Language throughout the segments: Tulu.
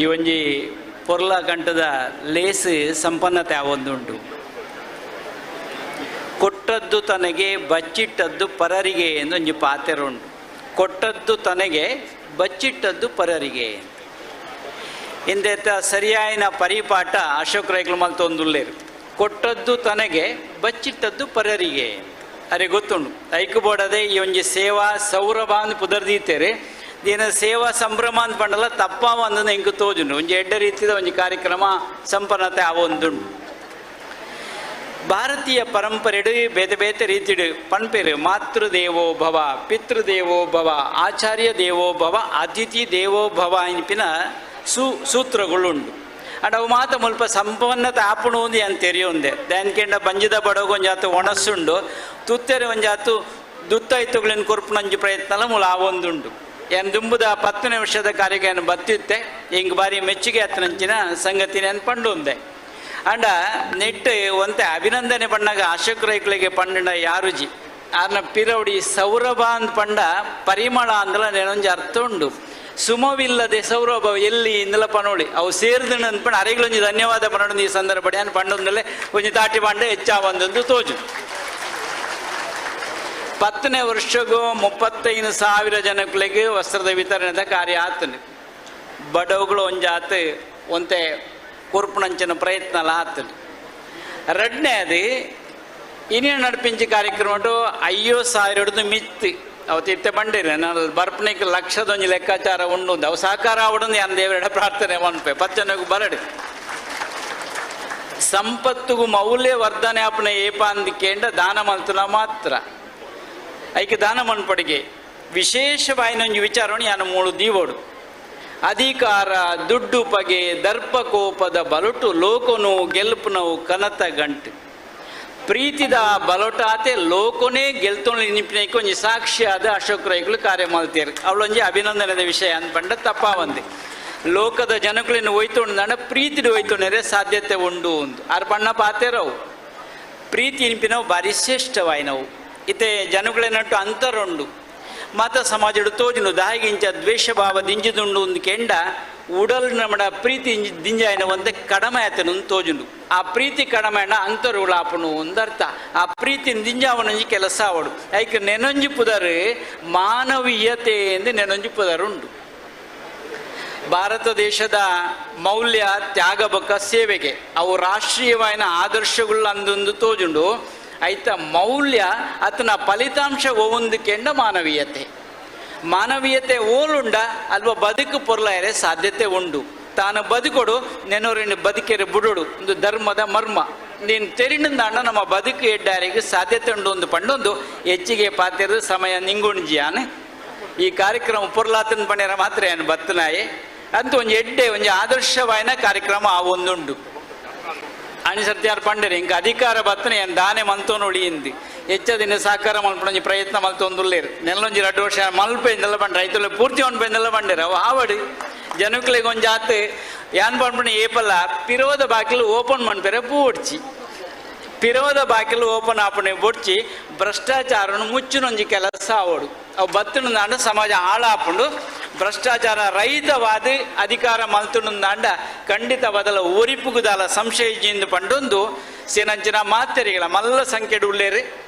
ಈ ಒಂಜಿ ಪೊರ್ಲ ಗಂಟದ ಲೇಸ್ ಸಂಪನ್ನತೆ ಆವೊಂದುಂಡು. ಕೊಟ್ಟದ್ದು ತನಗೆ ಬಚ್ಚಿಟ್ಟದ್ದು ಪರರಿಗೆ ಎಂದು ಒಂಜಿ ಪಾತೆರ ಉಂಡು. ಕೊಟ್ಟದ್ದು ತನಗೆ, ಬಚ್ಚಿಟ್ಟದ್ದು ಪರರಿಗೆ. ಇಂದೆತ ಸರಿಯಾಯಿನ ಪರಿಪಾಠ ಅಶೋಕ್ ರೈಗಳು ಮಲ್ತೊಂದುಲ್ಲೇರು. ಕೊಟ್ಟದ್ದು ತನಗೆ, ಬಚ್ಚಿಟ್ಟದ್ದು ಪರರಿಗೆ. ಅರೆ ಗೊತ್ತುಂಡು, ಐಕು ಬೋಡದೆ ಈ ಒಂಜಿ ಸೇವಾ ಸೌರಭ ಅಂದ್ ಪುದರ್ದೀತೇರೆ. ದಿನ ಸೇವಾ ಸಂಭ್ರಮ ಅಂತ ಪಂಡಲ ತಪ್ಪ ಒಂದು ಎಂಕ್ ತೋಜುಂಡು. ಒಂಜಿ ಎಡ್ಡೆ ರೀತಿದ ಒಂಜಿ ಕಾರ್ಯಕ್ರಮ ಸಂಪನ್ನತೆ ಆವೊಂದುಂಡು. ಭಾರತೀಯ ಪರಂಪರೆಡು ಬೇತೆ ಬೇತೆ ರೀತಿಡು ಪನ್ಪೇರು. ಮಾತೃದೇವೋ ಭವ, ಪಿತೃದೇವೋ ಭವ, ಆಚಾರ್ಯ ದೇವೋ ಭವ, ಅತಿಥಿ ದೇವೋ ಭವ ಇನ್ಪಿನ ಸೂತ್ರಗಳು ಉಂಡು. ಅಂಡ ಅವು ಮಾತ ಮುಲ್ಪ ಸಂಪನ್ನತೆ ಆಪುಣು ಅಂತ ತೆರಿಯೊಂದೆ. ದಾನ್ಕೆಂಡ ಬಂಜಿದ ಬಡಗ ಒಂಜಾತು ಒಣಸುಂಡು, ತುತ್ತೆರೆ ಒಂಜಾತು ದುತ್ತೈತುಗಳನ್ನ ಕೊರ್ಪುನಂಜಿ ಪ್ರಯತ್ನಲ ಮೂಲ ಆವೊಂದುಂಡು. ಏನ್ ದುಂಬುದ 10ನೇ ವರ್ಷದ ಕಾರ್ಯಕ್ಕೆ ಏನು ಬತ್ತಿತ್ತೆ, ಹಿಂಗೆ ಬಾರಿ ಮೆಚ್ಚುಗೆ ಆತನಂಚಿನ ಸಂಗತಿ ನಾನು ಪಂಡುಂದೆ. ಅಂಡ ನೆಟ್ ಒಂತೆ ಅಭಿನಂದನೆ ಪಣ್ಣಾಗ ಅಶೋಕ್ ರೈಕ್ಳಿಗೆ ಪಂಡಿನ ಯಾರುಜಿ. ಆರ್ನ ಪಿರವಡಿ ಸೌರಭ ಅಂದ್ ಪಂಡ ಪರಿಮಳ ಅಂದಲ ನೆನೊಂಜಿ ಅರ್ಥ ಉಂಡು. ಸುಮವಿಲ್ಲದೆ ಸೌರಭ ಎಲ್ಲಿ ಇಂದಲ ಪನೋಳಿ. ಅವು ಸೇರ್ದು ಅಂದ್ಪಂಡ ಅರೆಗಳೊಂಜಿ ಧನ್ಯವಾದ ಪನೋಡು. ಈ ಸಂದರ್ಭ ಏನು ಪಂಡೊಂದಲೆ ಒಂಜಿ ತಾಟಿ ಪಾಂಡೆ ಹೆಚ್ಚ ಒಂದೊಂದು ತೋಜು. 10ನೇ ವರ್ಷಗೂ 35,000 ಜನಗಳಿಗೆ ವಸ್ತ್ರದ ವಿತರಣೆದ ಕಾರ್ಯ ಆತನು. ಬಡವುಗಳು ಒಂಜಾತ್ ಒಂತೆ ಕೊರ್ಪುನಂಚಿನ ಪ್ರಯತ್ನ ಆತನು. ರಡ್ನೇ ಅದು ಇನಿನ ನಡ್ಪಿಂಚಿ ಕಾರ್ಯಕ್ರಮ ಅಯ್ಯೋ ಸಾವಿರ ಮಿತ್ತು ಅವತ್ತು ಇತ್ತೆ ಬಂಡಿರಿ. ನಾನು ಬರ್ಪಣಿಗೆ ಲಕ್ಷದೊಂಜಿ ಲೆಕ್ಕಾಚಾರ ಉಂಡು. ಅವು ಸಹಕಾರ ಆವಡೊಂದು ಯಾನ್ ದೇವರ ಪ್ರಾರ್ಥನೆ ಮನ್ಪೆ. ಪಚ್ಚನಗು ಬರಡು. ಸಂಪತ್ತುಗು ಮೌಲ್ಯವರ್ಧನೆ ಆಪುನ ಏಪ ಅಂದಿಕೇಂಡ ದಾನ ಮಲ್ತುನ ಮಾತ್ರ. ಐಕೆ ದಾನ ಮನ್ಪಡಿಗೆ ವಿಶೇಷವಾಯಿನೊಂಜಿ ವಿಚಾರವನ್ನು ಯಾನು ಮೂಳು ದೀವೋಡು. ಅಧಿಕಾರ ದುಡ್ಡು ಪಗೆ ದರ್ಪ ಕೋಪದ ಬಲಟು ಲೋಕನು ಗೆಲ್ಪುನವು ಕನತ ಗಂಟು. ಪ್ರೀತಿದ ಬಲೊಟಾತೆ ಲೋಕನೇ ಗೆಲ್ತೊಂಡು ನಿಂಪಿನೈಕ್ ಒಂಜಿ ಸಾಕ್ಷಿಯಾದ ಅಶೋಕ್ ರೈಗಳು ಕಾರ್ಯ ಮಲ್ತೇರು. ಅವಳೊಂಜಿ ಅಭಿನಂದನೆದ ವಿಷಯ ಅನ್ಪಂಡ ತಪ್ಪಾವಂದೆ. ಲೋಕದ ಜನಕುలను ಒಯ್ತೊಂಡು ಪ್ರೀತಿಡು ಒಯ್ತೊಂಡರೆ ಸಾಧ್ಯತೆ ಉಂಡು ಉಂದು ಆರ್ ಬಣ್ಣ ಪಾತೆರವು. ಪ್ರೀತಿ ನಿಂಪಿನವು ಭಾರಿ ಶ್ರೇಷ್ಠವಾಯಿನವು. ಇತ್ತೆ ಜನಗಳನ್ನಟ್ಟು ಅಂತರುಂಡು ಮಾತ ಸಮಾಜಡು ತೋಜುನು. ದಾಯಿಗಿಂಚ ದ್ವೇಷ ಭಾವ ದಿಂಜಿದುಂಡು ಒಂದು ಕೆಂಡ ಉಡಲ್ ನಮಡ ಪ್ರೀತಿ ದಿಂಜಾಯಿನ ಒಂತೆ ಕಡಮೆ ಆತನು ತೋಜುಂಡು. ಆ ಪ್ರೀತಿ ಕಡಮೆ ಅಂತರುಗಳಾಪುನು ಒಂದರ್ಥ. ಆ ಪ್ರೀತಿ ದಿಂಜಾವನೊಂಜಿ ಕೆಲಸ ಅವಡು. ಐಕ್ ನೆನೊಂಜಿ ಪುದರ್ ಮಾನವೀಯತೆ ಎಂದು ನೆನೊಂಜಿ ಪುದರ್ ಉಂಡು. ಭಾರತ ದೇಶದ ಮೌಲ್ಯ ತ್ಯಾಗ ಬೊಕ್ಕ ಸೇವೆಗೆ. ಅವು ರಾಷ್ಟ್ರೀಯವಾಯಿನ ಆದರ್ಶಗಳು ಅಂದೊಂದು ತೋಜುಂಡು. ಐತ ಮೌಲ್ಯ ಆತನ ಫಲಿತಾಂಶ ಒವೊಂದು ಕೆಂಡ ಮಾನವೀಯತೆ. ಮಾನವೀಯತೆ ಓಲುಂಡ ಅಲ್ವ ಬದುಕು ಪೊರ್ಲಾಯರೆ ಸಾಧ್ಯತೆ ಉಂಡು. ತಾನು ಬದುಕೊಡು, ನೆನೋರಿನ ಬದುಕೆರೆ ಬುಡೋಡು. ಒಂದು ಧರ್ಮದ ಮರ್ಮ ನೀನು ತೆರಿಂದಾಂಡ ನಮ್ಮ ಬದುಕು ಎಡ್ಡಾರಿಗೆ ಸಾಧ್ಯತೆ ಉಂಡು. ಒಂದು ಪಂಡೊಂದು ಹೆಚ್ಚಿಗೆ ಪಾತಿರದ ಸಮಯ ನಿಂಗುಂಜಿಯಾನೆ. ಈ ಕಾರ್ಯಕ್ರಮ ಪೊರ್ಲಾತನ ಪಂಡ್ಯರ ಮಾತ್ರ ಏನು ಬತ್ತನಾಯೆ ಅಂತ ಒಂಜಿ ಎಡ್ಡೆ ಒಂಜಿ ಆದರ್ಶವಾಯಿನ ಕಾರ್ಯಕ್ರಮ ಆ ಒಂದುಂಡು. ಅಣಿ ಸತ್ಯಾರ್ ಪಂಡರೆ, ಇಂಕ ಅಧಿಕಾರ ಬತ್ತನೆ ಏನು ದಾನೆ ಮಂತೋನು ಇಂದಿ ಹೆಚ್ಚ ದಿನ ಸಹಕಾರ ಮಲ್ಪೊಂಜಿ ಪ್ರಯತ್ನ ಮಲ್ತೊಂದುಲ್ಲೇರು. ನೆಲ್ಲೊಂಜಿ 2 ವರ್ಷ ಮಲ್ಪೆಂದೆಲ್ಲ ಪಂಡ ರೈತುಲೆ ಪೂರ್ತಿ ಪೆಂದೆಲ್ಲ ಪಂಡೇರು. ಅವು ಆವಡು ಜನಕ್ಲೆಗ್ ಒಂಜಾತ್ ಯಾನ್ ಪನ್ಪುನ ಏಪಲ್ಲ ಪಿರೋದ ಬಾಕಿಲು ಓಪನ್ ಮನ್ಪೆರೆ ಪೂಡ್ಚಿ. ಪಿರೋದ ಬಾಕಿಲು ಓಪನ್ ಆಪಣೆ ಬೊಡ್ಚಿ. ಭ್ರಷ್ಟಾಚಾರನು ಮುಚ್ಚುನೊಂಜಿ ಕೆಲಸ ಆವಡು. ಅವು ಬತ್ತುಂಡ ಸಮಾಜ ಹಾಳಾಪುಂಡು. ಭ್ರಷ್ಟಾಚಾರ ರಹಿತವಾದ ಅಧಿಕಾರ ಮಲ್ತುಂಡಾಂಡ ಖಂಡಿತವಾದಲ ಒರಿಪುಗುದಾಲ ಸಂಶಯ ಜಿಂದು ಪಂಡೊಂದು ಸೇನಂಚಿನ ಮಾತೆರಿಗಳ ಮಲ್ಲ ಸಂಖ್ಯೆಡು ಉಳ್ಳೇರು.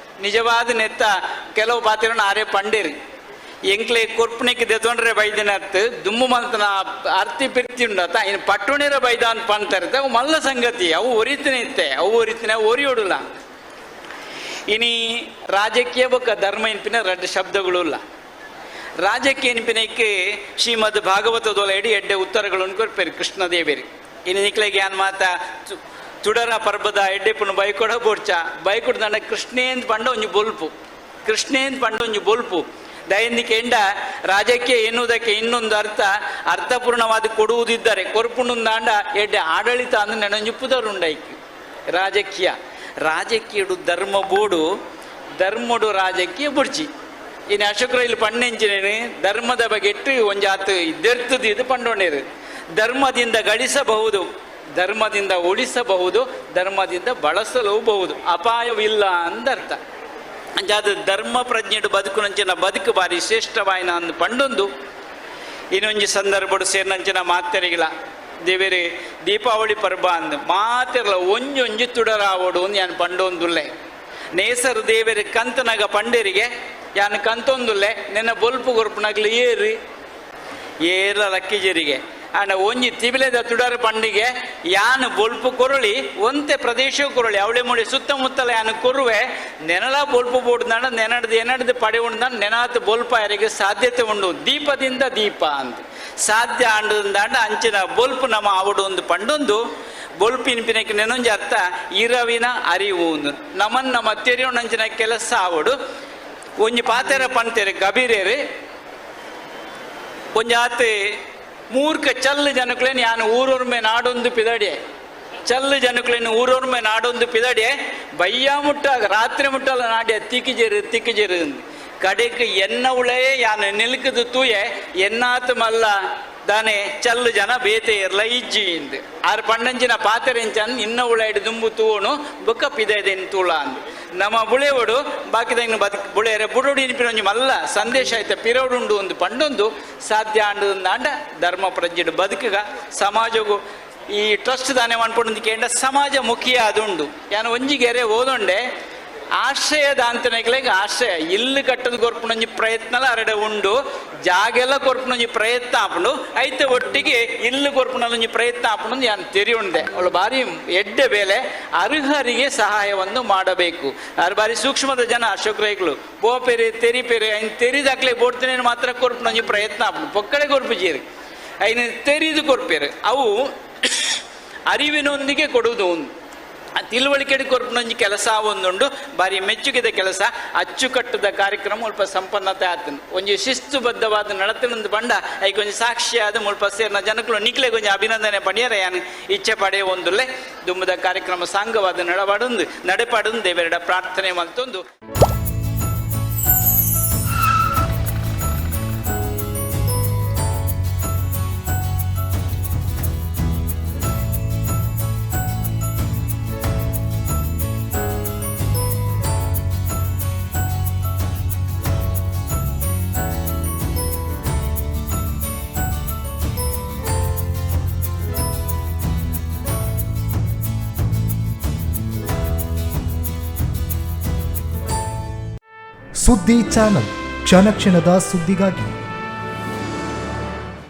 ನಿಜವಾದ ನೆತ್ತ ಕೆಲವು ಪಾತ್ರನ ಆರೆ ಪಂಡೇರಿ. ಎಂಕ್ಲೆ ಕೊರ್ಪಣಿಗೆ ದೆತೊಂಡ್ರೆ ಬೈದಿನತ್ ದುಮ್ಮು ಮಲ್ತನ ಅರ್ತಿ ಪಿರ್ತಿ ಉಂಡತ ಇನ್ನು ಪಟ್ಟುಣಿರ ಬೈದ ಅಂತ ಪಂತಾರೆ. ಅವು ಮಲ್ಲ ಸಂಗತಿ. ಅವು ಒರಿತನೆ ಇತ್ತೆ, ಅವು ಒರಿತನೆ ಒರಿಯೋಡುಲ್ಲ. ಇನಿ ರಾಜಕೀಯ ಬೊಕ್ಕ ಧರ್ಮ ಇನ್ಪಿನ ರಡ್ಡ್ ಶಬ್ದಗಳು ಇಲ್ಲ. ರಾಜಕೀಯ ಇನ್ಪಿನಕ್ಕೆ ಶ್ರೀಮದ್ ಭಾಗವತದೊಲ ಎಡಿ ಎಡ್ಡೆ ಉತ್ತರಗಳನ್ನು ಕೊರ್ಪೇರು ಕೃಷ್ಣದೇವೇರಿ. ಇನ್ನು ನಿಕ್ಲೆಗೆ ಯಾನ್ ಮಾತ ತುಡರ ಪರ್ಬದ ಎಡ್ಡೆಪುನ ಬೈಕೊಡ ಬೋಡ್ಚ. ಬೈಕೊಡ್ದಂಡ ಕೃಷ್ಣೇಂದ್ ಪಂಡ ಒಂಜಿ ಬೊಲ್ಪು, ಕೃಷ್ಣೇಂದ್ ಪಂಡ ಒಂಜಿ ಬೊಲ್ಪು. ದೈನಿಕ ಎಂಡ ರಾಜಕೀಯ ಎನ್ನುವುದಕ್ಕೆ ಇನ್ನೊಂದು ಅರ್ಥ ಅರ್ಥಪೂರ್ಣವಾದ ಕೊಡುವುದಿದ್ದರೆ ಕೊರ್ಪುಂಡಾಂಡ ಎಡ್ಡೆ ಆಡಳಿತ ಅಂದ್ರೆ ನೆನೊಂಜಿ ಪುದರುಂಡೈಕ್ ರಾಜಕೀಯ. ರಾಜಕೀಯಡು ಧರ್ಮ ಬೋಡು, ಧರ್ಮಡು ರಾಜಕೀಯ ಬುಡ್ಚಿ. ಇನ್ನು ಅಶೋಕ್ ರೈಲು ಪಣ್ಣೆಂಚಿನೇನು ಧರ್ಮದ ಬಗ್ಗೆ ಇಟ್ಟು ಒಂಜಾತು ಇದ್ದೆರ್ತದ ಇದು ಪಂಡೋಣೇರು. ಧರ್ಮದಿಂದ ಗಳಿಸಬಹುದು, ಧರ್ಮದಿಂದ ಉಳಿಸಬಹುದು, ಧರ್ಮದಿಂದ ಬಳಸಲೂಬಹುದು, ಅಪಾಯವಿಲ್ಲ ಅಂದರ್ಥ. ಅಂಚಾದ ಧರ್ಮ ಪ್ರಜ್ಞೆಡು ಬದುಕುನಂಚಿನ ಬದುಕು ಬಾರಿ ಶ್ರೇಷ್ಠವಾಯಿನ ಅಂದು ಪಂಡೊಂದು ಇನ್ನೊಂಜಿ ಸಂದರ್ಭಡು ಸೇರಿನಂಚಿನ ಮಾತೆರಿಗಿಲ್ಲ. ದೇವೆರೆ ದೀಪಾವಳಿ ಪರ್ಬ ಅಂದ್ ಮಾತೆರ್ಲ ಒಂಜೊಂಜಿ ತುಡರಾವಡು ಯಾನ್ ಪಂಡೊಂದುಲ್ಲೆ. ನೇಸರು ದೇವೆರೆ ಕಂತನಗ ಪಂಡೇರಿಗೆ ಯಾನ್ ಕಂತೊಂದುಲ್ಲೆ, ನಿನ್ನ ಬೊಲ್ಪು ಕೊರ್ಪುನಗ್ಲು ಏರು ಏರ್ಲ ಲಕ್ಕಿಜರಿಗೆ. ಆಂಡ ಒಂಜಿ ತಿಬಿಲೆದ ತುಡರ್ ಪಂಡಿಗೆ ಯಾನ್ ಬೊಲ್ಪು ಕೊರಳಿ, ಒಂತೆ ಪ್ರದೇಶ ಕೊರಳಿ, ಅವಳೆ ಮೂಳೆ ಸುತ್ತಮುತ್ತಲ ಯಾನ್ ಕೊರುವೆ, ನೆನಲ ಬೊಲ್ಪು ಬೋಡ್ದಾಂಡ ನೆನಡ್ದು ಎನಡ್ದು ಪಡೆ ಉಂಡ ನೆನಾತ್ ಬೊಲ್ಪ ಯಾರಿಗೆ ಸಾಧ್ಯತೆ ಉಂಡು. ದೀಪದಿಂದ ದೀಪ ಅಂದ್ ಸಾಧ್ಯ ಆಂಡದಾಂಡ ಅಂಚಿನ ಬೊಲ್ಪು ನಮ್ಮ ಆವಡು ಒಂದು ಪಂಡೊಂದು ಬೊಲ್ಪಿನ ಪಿನಕ್ಕೆ ನೆನೊಂಜಿ ಅರ್ಥ ಇರವಿನ ಅರಿವು ಒಂದು ನಮನ್ ನಮ್ಮ ತೆರಿಯೋಣಂಚಿನ ಕೆಲಸ ಆವಡು. ಒಂಜಿ ಪಾತೆರ ಪಂತೇರೆ ಗಬೀರೇರು ಒಂಜಾತೆ ಮೂರ್ಖ ಚಲ್ಲು ಜನಕ್ಲೇನ್ ಯಾನ್ ಊರೊರ್ಮೆ ನಾಡೊಂದು ಪಿದಡೆ, ಚಲ್ಲು ಜನಕ್ಲೇನ್ ಊರೊರ್ಮೆ ನಾಡೊಂದು ಪಿದಡೆ, ಬಯ್ಯ ಮುಟ್ಟ ರಾತ್ರಿ ಮುಟ್ಟಲ ನಾಡ್ಯ ತಿಕ್ಕಿಜೆರು ತಿಕ್ಕಿಜೆರು ಕಡೆಕ್ ಎನ್ನ ಉಳೇ ಯಾನ್ ನಿಲ್ಕದು ತೂಯೆ ಎನ್ನಾತ್ ಮಲ್ಲ ದಾನೆ ಚಲ್ಲು ಜನ ಬೇತೆ ಇರ್ಲ ಇಜ್ಜಿ ಇಂದ್ ಆರ್ ಪಂಡಂಚಿನ ಪಾತೆರೆಂಚನ್ ಇನ್ನ ಉಳೈಡ್ ದುಂಬು ತೂವಣು ಬೊಕ್ಕ ಪಿದೈದೆನ್ ತೂಳ ಅಂದ್. ನಮ್ಮ ಬುಳೆವಡು ಬಾಕಿದಂಗ್ ಬದುಕ್ ಬುಳೆಯರೆ ಬುಡೋಡಿ ಇನ್ಪಿನೊಂಜಿ ಮಲ್ಲ ಸಂದೇಶ ಐತ ಪಿರವುಡುಂಡು ಒಂದು ಪಂಡೊಂದು ಸಾಧ್ಯ ಆಂಡ ಧರ್ಮ ಪ್ರಜ್ಞೆಡ್ ಬದುಕುಗ ಸಮಾಜಗು ಈ ಟ್ರಸ್ಟ್ ದಾನೆ ಮನ್ಪುಂಡು ಕೇಂಡ ಸಮಾಜ ಮುಖಿಯ ಅದುಂಡು. ಯಾನ್ ಒಂಜಿ ಗೆರೆ ಓದೊಂಡೆ ಆಶ್ರಯ ದಾಂತನೆಗ್ಲೆಗ್ ಆಶ್ರಯ ಇಲ್ಲು ಕಟ್ಟದ ಕೊರ್ಪುನೊಂಜಿ ಪ್ರಯತ್ನಲ ಅರಡೆ ಉಂಡು, ಜಾಗೆಲ್ಲ ಕೊರ್ಪುನೊಂಜಿ ಪ್ರಯತ್ನ ಆಪುಂಡು, ಐತ ಒಟ್ಟಿಗೆ ಇಲ್ಲು ಕೊರ್ಪುನೊಂಜಿ ಪ್ರಯತ್ನ ಆಪುಂಡು ಯಾನ್ ತೆರಿಯುಂಡೆ. ಅವಳು ಬಾರಿ ಎಡ್ಡೆ ಬೇಲೆ ಅರ್ಹರಿಗೆ ಸಹಾಯವನ್ನು ಮಾಡಬೇಕು. ಅರ್ ಬಾರಿ ಸೂಕ್ಷ್ಮದ ಜನ ಅಶೋಕ್ ರೈಕ್ಲು ಪೋಪೆರೆ ತೆರಿಪೆರೆ ಐನ್ ತೆರಿದಾಕ್ಲೆ ಬೋಡ್ತೇನೆ ಮಾತ್ರ ಕೊರ್ಪುನೊಂಜಿ ಪ್ರಯತ್ನ ಆಪುಂಡು, ಪೊಕ್ಕಡೆ ಕೊರ್ಪುಜೀರಿ ಐನ್ ತೆರಿದು ಕೊರ್ಪೆರು ಅವು ಅರಿವಿನೊಂದಿಗೆ ಕೊಡುವುದು ಒಂದು ತಿಳುವಳಿಕೆ ಕೊರ್ಪುನೊಂಜಿ ಕೆಲಸ ಒಂದುಂಡು ಬಾರಿ ಮೆಚ್ಚುಗೆದ ಕೆಲಸ. ಅಚ್ಚುಕಟ್ಟದ ಕಾರ್ಯಕ್ರಮ ಮುಲ್ಪ ಸಂಪನ್ನತೆ ಆತನು ಒಂಜಿ ಶಿಸ್ತುಬದ್ಧವಾದ ನಡತನೊಂದು ಬಂಡ ಐಕ್ ಒಂಜಿ ಸಾಕ್ಷಿಯಾದ ಮುಲ್ಪ ಸೇರಿನ ಜನಕುಲು ನಿಕ್ಲೆ ಒಂಜಿ ಅಭಿನಂದನೆ ಪಣಿಯರ ಯಾನ್ ಇಚ್ಛೆ ಪಡೆಯ ಒಂದುಲ್ಲೆ. ದುಂಬುದ ಕಾರ್ಯಕ್ರಮ ಸಾಂಗವಾದ ನಡಬಾಡೊಂದು ನಡೆಪಾಡೊಂದು ದೇವರೆಡ ಪ್ರಾರ್ಥನೆ ಮಲ್ತೊಂದು. ಸುದ್ದಿ ಚಾನಲ್ ಕ್ಷಣ ಕ್ಷಣದ ಸುದ್ದಿಗಾಗಿ.